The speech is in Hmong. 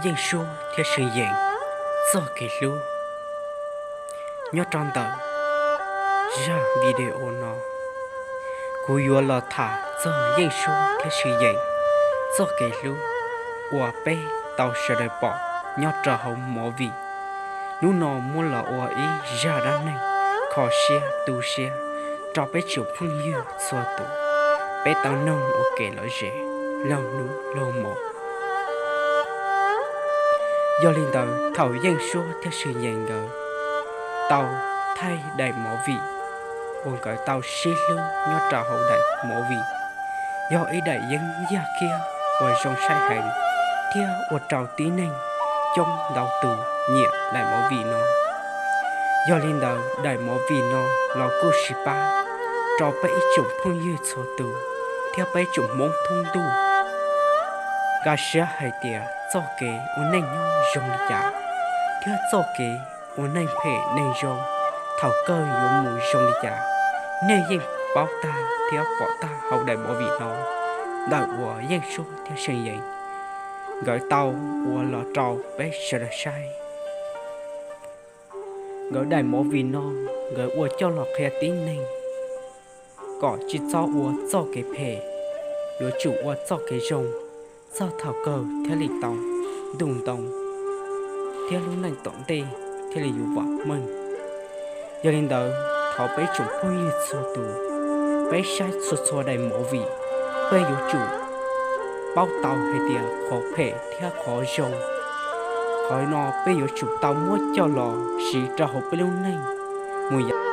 Yeej Suab thiab See Yees txoj kev hlub. Nyob rau ntawm zaj video no, kuv yuav los tham txog Yeej Suab thiab See Yees txoj kev hlub uas peb tau sawv daws pom nyob rau hauv movie. Hnub no muab los ua ib zaj dab neeg kho siab tu siab rau peb tsoom phooj ywg txhua tus, peb tau noog ua ke lom zem laug hnub laug hmo. Yog li ntawd, thaum Yeej Suab thiab See Yees nkawd tau thaij daim movie uas nkawd tau sib hlub nyob rau hauv daim movie, yog ib daim yeeb yaj kiab uas zoo saib heev thiab ua rau tib neeg coob ntau tus nyiam daim movie no. Yog li ntawd, daim movie no los kuj sib pab rau peb ib tsoom phooj ywg txhua tus thiab peb tsoom Hmoob thoob ntuj nkag siab hais tias txoj kev ua neej nyob zoo li cas thiab txoj kev ua neej phem neej zoo thaum kawg yuav mus zoo li cas, nej yeej paub tag thiab pom tag hauv daim movie no ntawm uas Yeej Suab thiab See Yees nkawd tau ua los rau peb sawv daws saib. Nkawd daim movie no, nkawd ua coj los qhia tib neeg kom tsis txhob ua txoj kev phem, yuav tsum ua txoj kev zoo, txog thaum kawg thiaj li tau ntuj ntoo thiab lub neej tom ntej thiaj li yuav vam meej. Yog li ntawd, thov peb tsoom phooj ywg txhua tus, peb saib txhua txhua daim movie, peb yuav tsum paub tau hais tias qhov phem thiab qhov zoo, qhov no peb yuav tsum tau muab coj los siv rau hauv peb lub neej mus yav